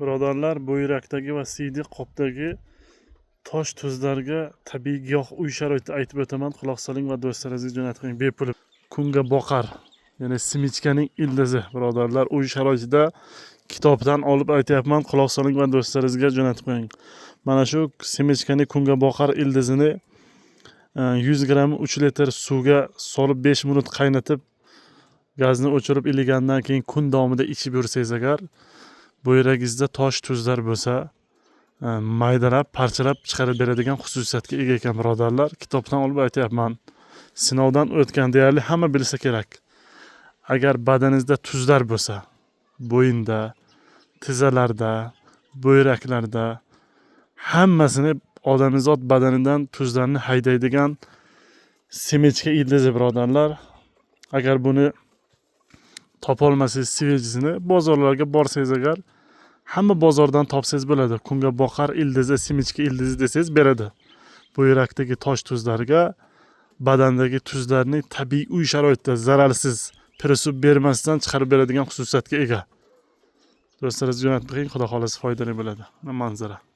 Birodarlar, buyrakdagi va siydik qopdagi tosh tuzlarga tabiiy giyoh uy sharoitida aytib o'taman. Quloq soling va do'stlaringizga jo'nating bepul. Kunga boqar, ya'ni семечка ning ildizi, birodarlar, uy sharoitida kitobdan olib aytyapman. Quloq soling va do'stlaringizga jo'natib qo'ying. Mana shu семечка ning kunga boqar ildizini 100 gramm 3 litr suvga solib 5 minut qaynatib, gazni o'chirib, iligandan keyin kun davomida ichib yursangiz agar, buyragingizda tosh tuzlar bo'lsa, maydalab, parchalab chiqarib beradigan xususiyatga ega ekan, birodarlar. Kitobdan olib aytyapman, sinovdan o'tgan, deyarli hamma bilsa kerak. Agar badaningizda tuzlar bo'lsa, bo'yinda, tizalarda, buyraklarda, hammasini odamzod badanidan tuzlarni haydaydigan семечка ildizi, birodarlar. Agar buni topolmasangiz, свежий sini bozorlarga borsangiz agar, hamma bozordan topsangiz bo'ladi. Kunga boqar ildizi, семечка ildizi desangiz beradi. Buyrakdagi tosh tuzlarga, badandagi tuzlarni tabiiy uy sharoitida zararsiz, приступ bermasdan chiqarib beradigan xususiyatga ega. Do'stlaringizga jo'natib qo'ying, xudo xohlasa, foydali bo'ladi. Mana manzara.